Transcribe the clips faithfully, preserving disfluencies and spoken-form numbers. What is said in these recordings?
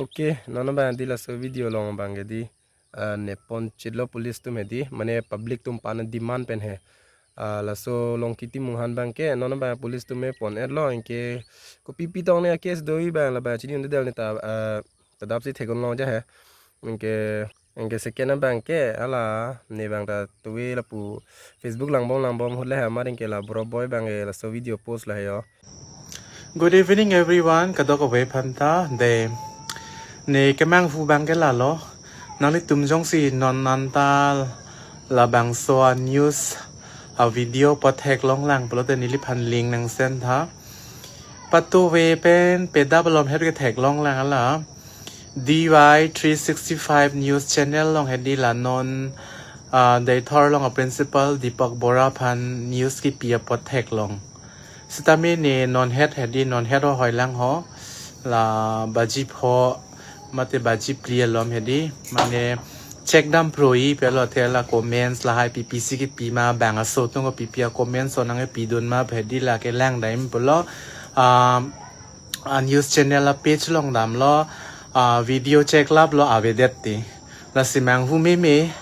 Okay, non abang di laso video along abang ke di, ah, nepon chitlo police atum he di, mane public atum aphan demand pen he. Ah, laso Longki Timung aphan abang ke non abang police atum me pon-etlo, anke kopi pi tong ne case do abang labang chini un-edetlo ne ta, ah, tadap si theklong ja he. Anke, anke second abang ke hala ne abang ta tuwe lapu Facebook langbom langbom ahut le he, amat anke la Bro Boy abang ke laso video post lo he yo. Good evening everyone, kadokave aphan ta de. Ne kemanghu abang ke lalo. Nanglitum jongsi non anta labangso a-news a-video patheklong lang pulote neliphan link nang send tha. Patuve pen pedap alom het ketheklong lang hala D Y three sixty-five news channel along he di la non, ah, Deithor along a-principal Deepak Bora aphan news kipi apot theklong. Sitame ne non het he di, non het ho hoi lang ho, la baji pho mate baji phli alom he di, mane chek dam proi pulo te la comments lahai pipi si kipi ma, bang aso atum kopi pi a-comments so nangpidun ma he di la kelang dam pulo, ah, a-news channel a-page along damlo, ah, video cheklaplo avedet ti. Lasi manghu meme,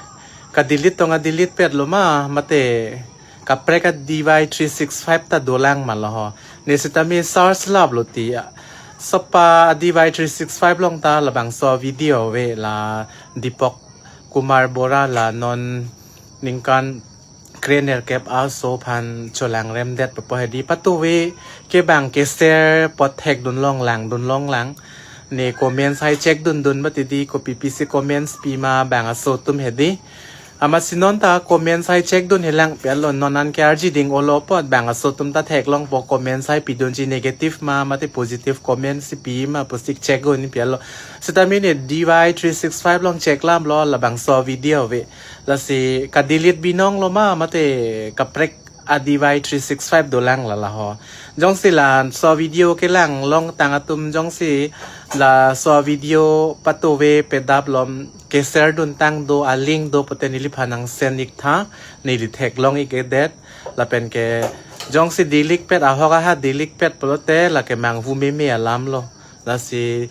ka-delete tong a-delete petlo ma, mate kaprek a-D Y three six five ta dolang ma lo ho. Ne sitame search laplo ti. Sopa a-D Y three six five along ta labangso video ave la Deepak Kumar Bora la non ningkan krenerkep aso aphan cholangremdet papo he di. Patuve ke abang ke share pathekdun long lang, dun long lang. Ne comments hai check dun dun mati di, kopi pi si comments pi ma bang aso atum he di. Amatsi non ta comments hai check dun he lang pi alo, non an ke arji ding olo apot bang aso atum ta theklongpo, comments hai pidunji negative ma mate positive comments si pi ma pusi check dun pi alo. Sitame ne D Y three six five along cheklaplo labangso video ave. Lasi ka-delete binong lo ma mate kaprek a-D Y three six five dolang lala ho. Jongsi laso video kelang longtang atum jongsi laso video patuve pedap alom ke-share dun tang do, a-link do pulote neliphan nang send ik tha, neli theklong ik-edet. Lapen ke jongsi delete pet, ahok aha delete pet pulote la kemanghu meme alam lo. Lasi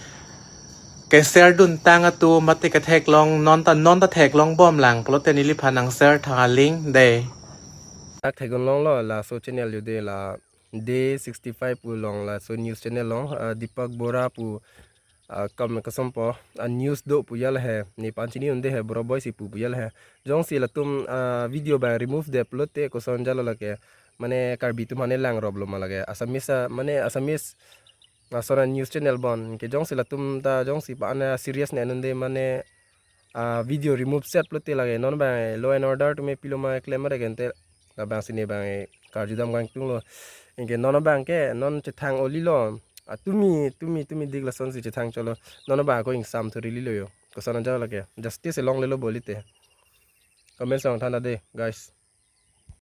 ke-share dun tang atum mate ketheklong, non ta non ta theklong bom lang pulote neliphan nang share tha a-link de. Dak theklong lo laso channel yo de, la Day sixty-five pu along laso news channel along, ah, Deepak Bora pu, ah, kam kasompo, ah, news do pu ya la he, nephan chini un-e he, Bro Boy si pu pu ya la he. Jongsi latum, ah, video abang remove det pulote koson jalo lake, mane Karbi atum aphan elang rop lo ma lake, Assamese, ah, mane Assamese, ah, ason a-news channel bon ke. Jongsi latum ta jongsi pa ana serious ne un-e mane, ah, video remove set pulote lake non abang law and order atum pilo ma klem re kente, labang si ne abang karjudam kangtung lo. Anke non abang ke non chethang oli lo. Ah, tumi, tumi, tumi dik lason si chethang cholo. Non abang ako ingsam thurili lo yo. Koson aja lake. Justice along lelo bolite. Comment along than ta de, guys.